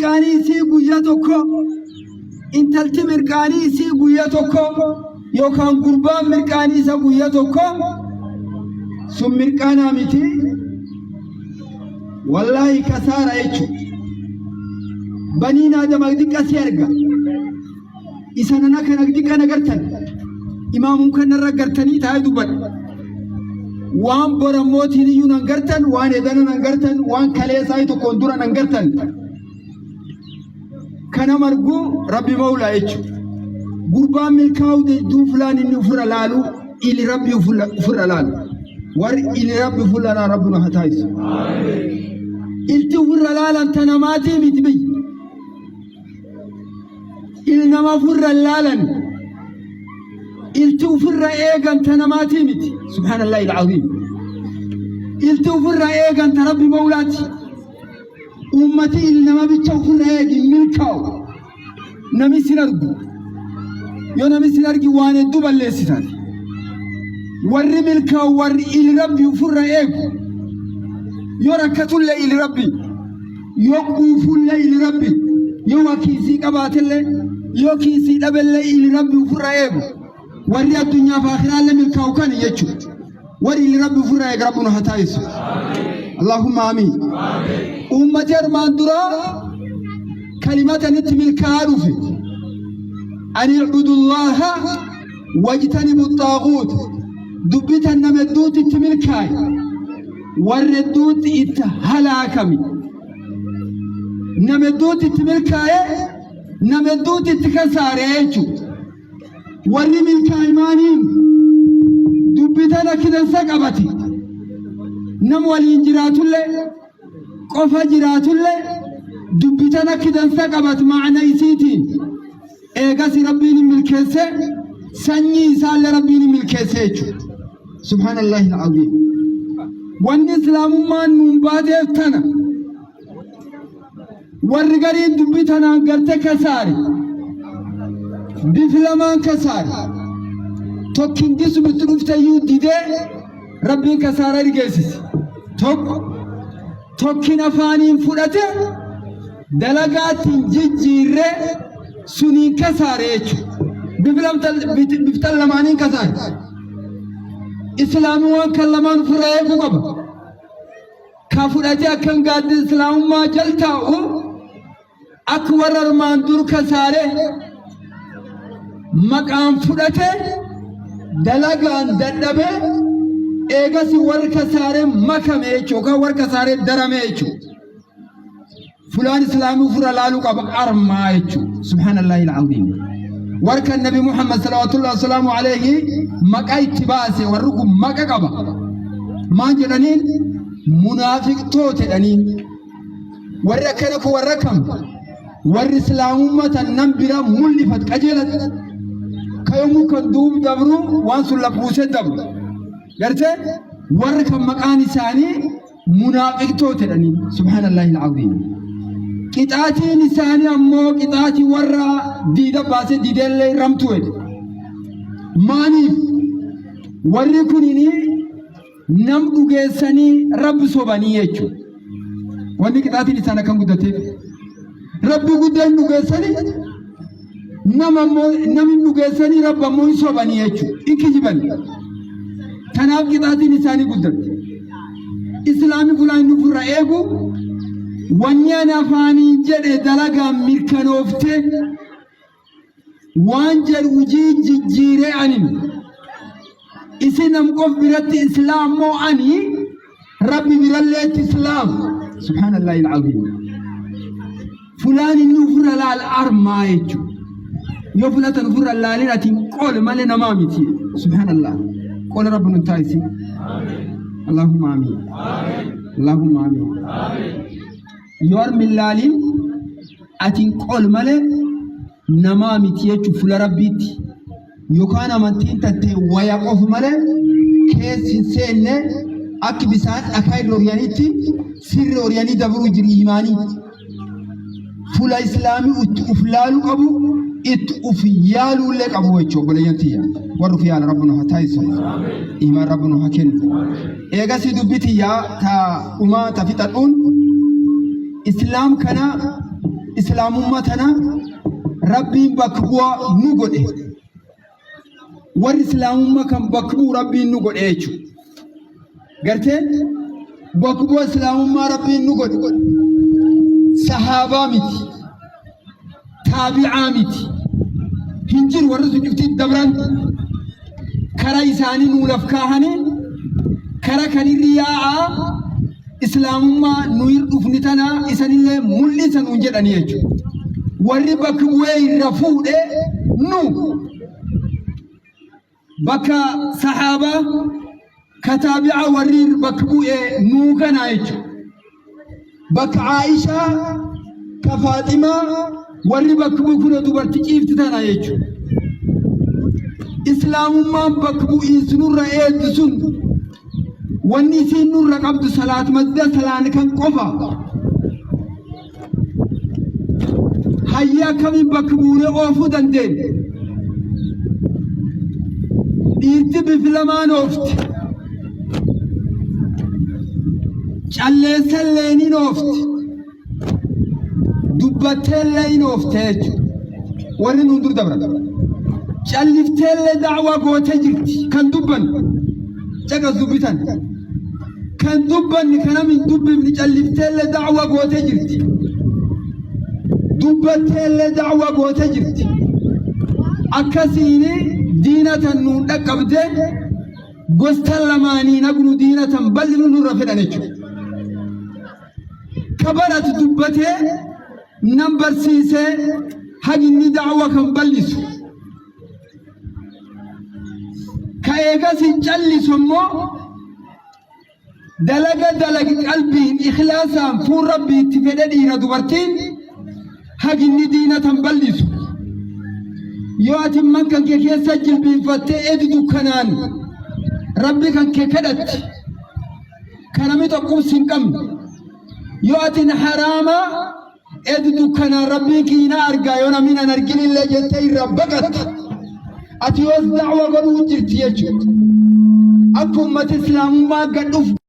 Mirqaanii isii guyyaa tokko, intalti mirqaanii isii guyyaa tokko, yookaan gurbaan mirqaanii isa guyyaa tokko, sun mirqaanaa miti. Wallaahi kasaara jechuudha. Baniin Aadama diqqa si arga. Isa nana kana diqqa nagartan. Imaamuun kan narra gartanii taa'ee dubbadha. Waan borammootiin iyyuu nan gartan, waan edana nan gartan, waan kaleessaa tokkoon dura nan gartan. Kana margu Rabbi mawlaa jechuudha. Gurbaan milkaa'uu didduu fulaan inni ofirra laalu ili Rabbi ofirra laalu. Warri ili Rabbi ofirra laalu Rabbi nu haa taasisu. Ilti ofirra laalan ta namaatii miti biyyi. Il nama ofirra laalan ilti ofirra eegan ta namaatii miti. Subhaanallahi al-aziim. Ilti ofirra eegan ta Rabbi mawlaati. Ummati il nama bicha ofirra eegi milkaa'u. Nami sin argu. Yoo nami sin argi waan hedduu balleessitan. Warri milkaa'u warri il Rabbi ofirra eegu. Yoo rakkatullee il Rabbi. Yoo quufullee il Rabbi. Yoo waa kiisii qabaatellee yoo kiisii dhabellee il Rabbi ofirra eegu. Warri addunyaaf akiraallee milkaa'u kan jechuudha. Warri il Rabbi ofirra eegu Rabbi nu haa taasisu. Allahumma amiin. Ummati armaan duraa kalimatanitti milkaa'aa dhufe. Ani ibudullaha wajtanibu xaaguut. Dubbitan nama hedduutti itti milkaa'e. Warri hedduutti itti halaakame. Nama hedduutti itti milkaa'e, nama hedduutti itti kasaare jechuudha. Warri milkaa'e maaniin dubbitan akka dansa qabate. Nam waliin jiraatullee qofa jiraatullee dubbitan akka dansa qabate maana isiitiin. Eegas Rabbiin hin milkeesse, sanyii isaallee Rabbiin hin milkeesse jechuudha. Subhaanallahi al-aziim. Wanni islaamummaan nuun baateef tana. Warri gariin dubbii tanaan garte kasaare. Bifi lamaan kasaare. Tokkin gisumitti dhufteyyuu didee Rabbiin kasaara rigeessise. Tokko tokkin afaaniin fudhate dalagaatti hin jijjiirre suniin kasaare jechuudha. Biftan lamaaniin kasaare. Islaamii waan kan lamaan ofirraa eeguu qaba. Ka fudhatee akkan gaaddisa islaamummaa jal taa'u akka warra armaan dur kasaare maqaan fudhate dalagaan dadhabe eegasi warri kasaare makame jechuudha yookaan warri kasaare darame jechuudha. Fulaan islaamii ofirra laaluu qaba armaa jechuudha. Subhaanallahi al-aziim. Warra kan Nabi Muhammad salawatullahi wasalaamu alayhi maqaa itti baase warri kun maqa qaba. Maan jedhaniin munaafiqtoota jedhaniin. Warri akkana kun warra kam? Warri islaamummaa tan nam bira mul'ifat qajeelatti. Ka yommuu kan duub dabru waan sun labbuusee dabru. Gartee warri kan maqaan isaanii munaafiqtoota jedhanii subhaanallahi al'aziim. Qixaatiin isaanii ammoo qixaatii warra diida baasee diideellee ramtu jedhe. Maaniif warri kunini nam dhugeessanii rabbi sobanii jechuudha. Wanni qixaatiin isaan akkan guddateef. Rabbi guddaa hin dhugeessanii nama ammoo nam hin dhugeessanii rabbi ammoo hin sobanii jechuudha. Hin kijiban. Kanaaf qixaatiin isaanii guddatte. Islaamni fulaa inni ofirra eegu wanni ani afaaniin jedhe dalagaan mirkanoofte waan jedhu hujii jijjiiree anin isin nam qof biratti islaam moo ani rabbi biralleetti islaam. Subhaanallahi al'aziim. Fulaan inni ofirra laal armaa jechuudha. Yoo fulatan ofirra laalin ati qool malee namaa miti. Subhaanallah. Qoola rabbi nun taasisi. Allahumma amiin. Allahumma amiin. Yoo armi laalin ati qool malee namaa miti jechuudha fuula rabbiitti. Yookaan amantiin tattee waya qofu malee keessa hin seenne akki bisaan dhakaa irra oriyanitti sirri oriyanii dabruu jiru imaanii. Fuula islaamii itti uf laaluu qabu itti uf yaaluullee qabu jechuudha obboleeyyan tiyya. Warri uf yaala rabbi nu haa taasisu. Imaan rabbi nu haa kennu. Eegasii dubbi tiyya ta dhumaa ta fixadhuun islaam kana. Islaamummaa tana Rabbiin bakka bu'aa nu godhe. Warri Islaamummaa kan bakka bu'u Rabbiin nu godhe jechuudha. Gartee bakka bu'aa Islaamummaa Rabbiin nu godhe. Sahaabaa miti. Taabi'aa miti. Hin jiru warri sun cuftii dabran. Kara isaanii nuu laf kaahanii kara kan irri yaa'aa Islaamummaa nu ir dhufni tana isanillee mul'isa nuun jedhanii jechuudha. Warri bakka bu'ee irra fuudhe nu bakka sahaabaa ka taabi'aa warri bakka bu'e nuu kana jechuudha. Bakka Aishaa ka Faaximaa warri bakka bu'e kun dubarti ciifti tana jechuudha. Islaamummaan bakka bu'iinsi nurra eeddu sun wanni isiin nurra qabdu salaat masjida salaan kan qofa. Hayya akkamiin bakka buunee oofuu dandeenya? Dhiirti bifi lamaan oofti. Calleessallee ni oofti. Dubbatteellee ni oofte jechuudha. Warri nuun dur dabran. Callifteellee da'waa gootee jirti kan dubbannu. Caqas dubbitan. Kan dubbanni kanam hin dubbifne callifteellee da'waa gootee jirti. Dubbatteellee da'waa gootee jirti. Akkasiin diina tan nuun dhaqqabdee gosta lamaanii nagnu diina tan bal'inu nurra fedhan jechuudha. Ka baratu dubbatee nam barsiisee haginni da'wa kan bal'isu. Ka eegas hin callisu immoo dalaga dalagi qalbiin ikhlaasaan fuul rabbii itti fedhe dhiira dubartiin haginni diina tan bal'isu. Yoo ati man kan kee keessa jilbiinfattee edi dukkanaan rabbi kan kee kadhatti ka nami tokko hin qabne yoo atin haraama edi dukkanaan rabbiin kiina argaa yoo namni nan arginillee jettee irra baqatte ati yoos da'wa godhuu jirti jechuudha. Akka ummata islaamummaa gad dhufu.